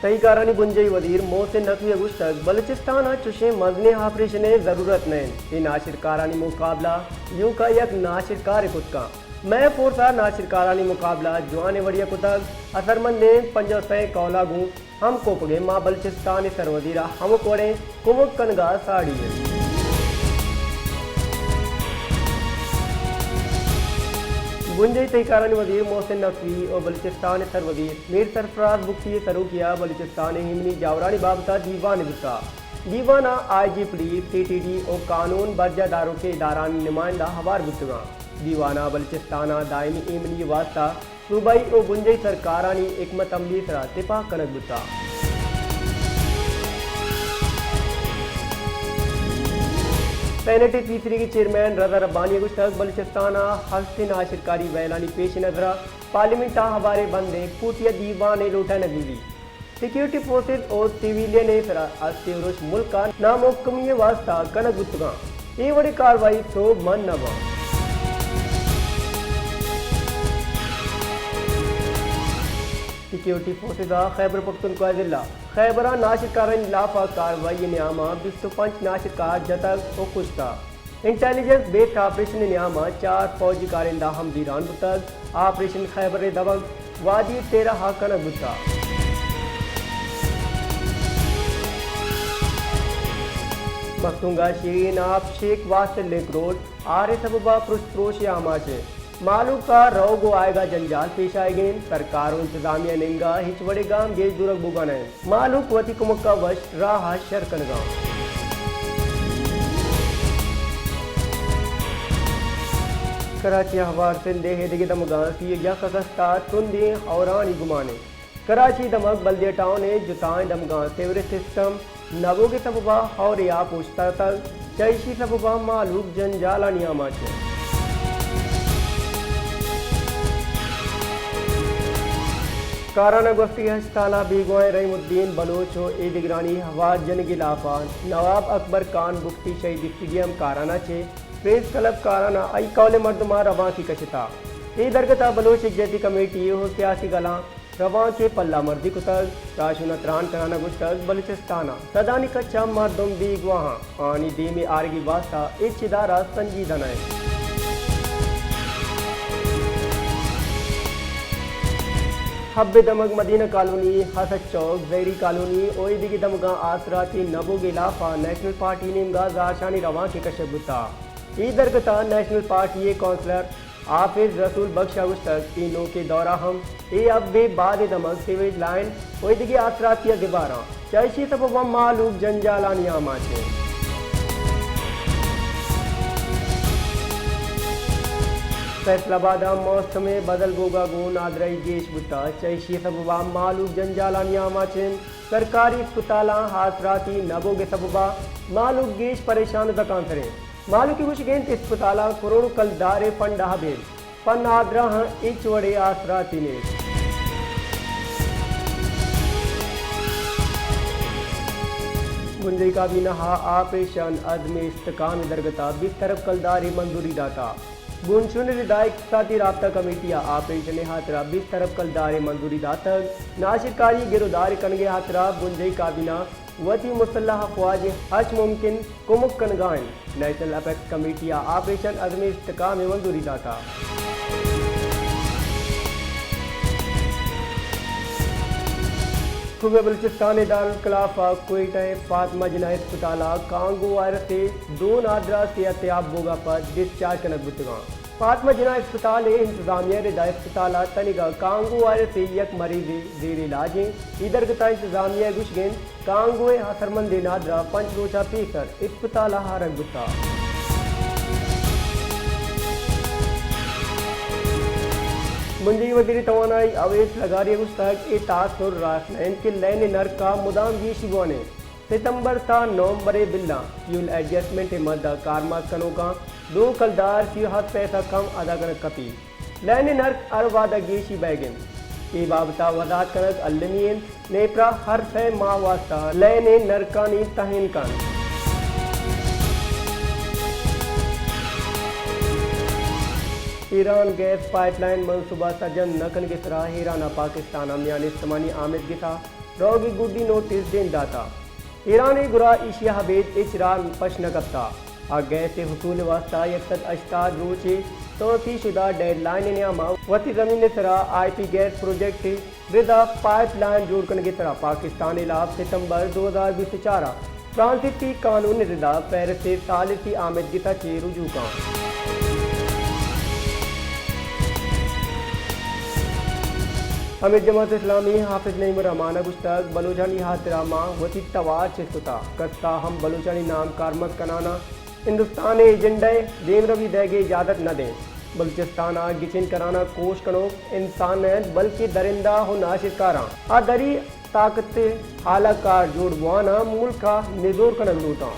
تہی کارانی بنجاہی وزیر محسن نقوی ءَ گوشتگ، بلوچستان ءَ چشیں مزنیں آپریشن ءِ ضرورت نہ انت، اے ناشرکارانی مقابلہ ایوکا یک ناشرکارے کت کنت۔ مئے فورس ءَ ناشرکارانی مقابلہ جوانیں وڑے ءَ کتگ، اثرمندیں پنجاہ سئے کہول ءَ گوں ہم کوپگیں، ما بلوچستان ءِ سروزیر ءَ ہمک وڑیں کمک کنگ ءَ ساڑی ایں۔ بنجاہی تہی کارانی وزیر محسن نقوی ءُ بلوچستان ءِ سروزیر میر سرفراز بگٹی ءِ سروکی ءَ بلوچستان ءِ ایمنی جاورانی بابت ءَ دیوانے بوتگ۔ دیوان ءَ I G police, C T D ءُ قانون برجاہ داروکیں ادارھانی نمائندہ ہوار بوتگ انت۔ دیوان ءَ بلوچستان ءِ دائمی ایمنی ءِ واستہ صوبائی ءُ بنجاہی سرکارانی حکمت عملی ءِ سرا تپاک کنگ بوتگ۔ سینیٹ ءِ پیسریگیں چیئرمین رضا ربانی ءَ گوشتگ، بلوچستان ءَ ہستیں ناشرکاری ویلانی پیش نظر ءَ پارلیمنٹ ءَ ہواریں بندیں کوٹی ءَ دیوانے لوٹائینگ بہ بیت۔ سیکورٹی فورسز ءُ سویلین ءِ سرا ہستیں ارش ملک ءَ نامحکمی ءِ واستہ کنگ بوتگ انت۔ اے وڑیں کاروائی سوب مند نہ بنت۔ سیکورٹی فورسز ءَ خیبر پختونخوا ءِ ضلع خیبر ءَ ناشرکارانی ہلاپ ءَ کاروائی ءِ نیام ءَ بیست ءُ پنچ ناشرکار جتگ ءُ کشتگ۔ انٹیلیجنس بیسڈ آپریشن ءِ نیام ءَ چار فوجی کارندہ ہم بیران بوتگ۔ آپریشن خیبر ءِ دمگ وادی تیرہ ءَ کنگ بوتگ۔ مستونگ ءَ شیرین آپ شیخ واصل لنک روڈ آر ءِ سبب ءَ پرشت پروش ءِ آماچ انت۔ مہلوک ءَ روگ ءُ آیگ ءَ جنجال پیش آیگ ءَ انت، سرکار ءُ انتظامیہ ءِ نیمگ ءَ ہچ وڑیں گام گیج زورگ بوگا نہ انت، مہلوک وتی کمک ءَ وش راہ ءَ شر کنگ ءَ انت۔ کراچی ءَ ہوار سندھ ءِ ایدگہ دمگاں سی ءُ یک اگست ءَ تندیں ہورانی گمان انت۔ کراچی دمگ بلدیہ ٹاؤن ءِ جتائیں دمگاں سیوریج سسٹم نہ بوگ ءِ سبب ءَ ہورے آپ اوشتاتگ، چہ ایشی سبب ءَ مہلوک جنجالانی آماچ انت۔ کاران ءَ گوستگیں ہشت سال ءَ بیگواہیں رحیم الدین بلوچ ءُ ایدگرانی ہوار جنگ ءِ ہلاپ ءَ نواب اکبر خان بگٹی شہید اسٹیڈیم کاران ءَ چہ پریس کلب کاران ءَ ہائی کہولیں مردماں روانکے کشتہ۔ اے درگت ءَ بلوچ یکجہتی کمیٹی ءُ سیاسی گلاں روانک ءِ پلہ مردی کتگ۔ راہشون ءَ تران کنان ءَ گوشتگ، بلوچستان ءَ سدانی کچ ءَ مردم بیگواہ انت، آہانی دیم ءَ آرگ ءِ واستہ ہچ ادارہ سنجیدہ نہ انت۔ حب ءِ دمگ مدینہ کالونی، حسد چوک، زہری کالونی ءُ ایدگہ دمگاں آسراتی نہ بوگ ءِ ہلاپ ءَ نیشنل پارٹی ءِ نیمگ ءَ زہرشانی روانکے کشگ بوتگ۔ اے درگت ءَ نیشنل پارٹی ءِ کونسلر حافظ رسول بخش ءَ گوشتگ، اے نوکیں دور ءَ ہم اے حب ءِ بعد ءِ دمگ سیویج لائن ءُ ایدگہ آسراتی ءَ زبہر انت، چہ ایشی سبب ءَ مہلوک جنجالانی آماچ انت۔ فیصل آباد ءَ موسم ءِ بدل بوگ ءَ گوں نادراہی گیش بوتگ، چہ ایشی سبب ءَ مہلوک جنجالانی آماچ انت۔ سرکاری اسپتالاں آسراتی نہ بوگ ءِ سبب ءَ مہلوک گیش پریشان ءُ زکانسر انت۔ مہلوک ءِ گوشگ انت، اسپتالاں کروڑ کلدار ءِ فنڈ ءَ ابید پہ نادراہاں ہچ وڑیں آسراتی نیست۔ بنجاہی کابینہ ءَ آپریشن عزم استحکام ءِ درگت ءَ بیست ارب کلدار ءِ منظوری داتگ۔ بنشون ءِ ردا اقتصادی رابطہ کمیٹی ءَ آپریشن ءِ ہاترا بیست ارب کلدار ءِ منظوری داتگ۔ ناشرکاری ءِ گرودار ءِ کنگ ءِ ہاترا بنجاہی کابینہ وتی مسلح افواج ءِ ہرچ ممکن کمک کنگ ءَ انت۔ نیشنل اپیکس کمیٹی ءَ آپریشن عزم استحکام ءِ منظوری داتگ۔ صوبہ بلوچستان ءِ دارالخلافہ کوئٹہ ءِ فاطمہ جناح اسپتال ءَ کانگو وائرس ءِ دو نادراہ صحت یاب بوگ ءَ پد ڈسچارج کنگ بوتگ انت۔ فاطمہ جناح اسپتال ءِ انتظامیہ ءِ ردا اسپتال ءَ تنیگا کانگو وائرس ءِ یک مریضے زیر علاج انت۔ اے درگت ءَ انتظامیہ ءِ گوشگ انت، کانگو ءِ اثرمندیں نادراہ پنچ روچ ءَ پیسر اسپتال ءَ آرگ بوتگ۔ بنجاہی وزیر توانائی اویس لغاری ءَ گوشتگ، اے تاثر راست نہ انت کہ لین ءِ نرک ءَ مدام گیشی بوان انت۔ ستمبر تا نومبر ءِ بلاں فیول ایڈجسٹمنٹ ءِ مد ءَ کارمرز کنوکاں دو کلدار سی ءُ ہپت پیسہ کم ادا کنگ کپیت۔ لین ءِ نرک ہر وہد ءَ گیشی بئیگ انت۔ اے بابت ءَ وضاحت کنگ المی انت، نیپرا ہر سئے ماہ واستہ لین ءِ نرکانی تہین کنت۔ ایران گیس پائپ لائن منصوبہ سرجم نہ کنگ ءِ سرا ایران ءَ پاکستان ءَ میان استمانی آمید گسا۔ روگ ء گڈی نوٹس دیم داتا۔ ایران ء گرا ایشی ء ابید ہچ راہ پش نہ کپتا۔ آ گیس ء حصول ء واستہ یک سد ہشتاد روچ ء توسیع شدہ ڈیڈ لائن ء نیاما وتی زمین ء سرا آئی پی گیس پروجیکٹ ء ردا پائپ لائن جوڑ کنگ ء سرا پاکستان ء ہلاپ ستمبر دو ہزار بیست ء چار ء فرانسیسی قانون ء ردا پیرس ء ثالثی آمدگس ء چہ رجوع کاں۔ امیر جماعت اسلامی حافظ نعیم الرحمان ء گوشتگ، بلوچانی ہاترا ما وتی توار چست کتا، کسا ہم بلوچانی نام کارمرز کنانا ہندوستان ء ایجنڈا ء دیمروی دئیگ ء اجازت نہ دیں۔ بلوچستان ء گچین کنانا کوش کنوک انسان نہ انت بلکہ درندہ و ناشرکاراں۔ آ دری طاقت ء ہالہ کار جوڑ بوان ء ملک ء نزور کنگ لوٹاں۔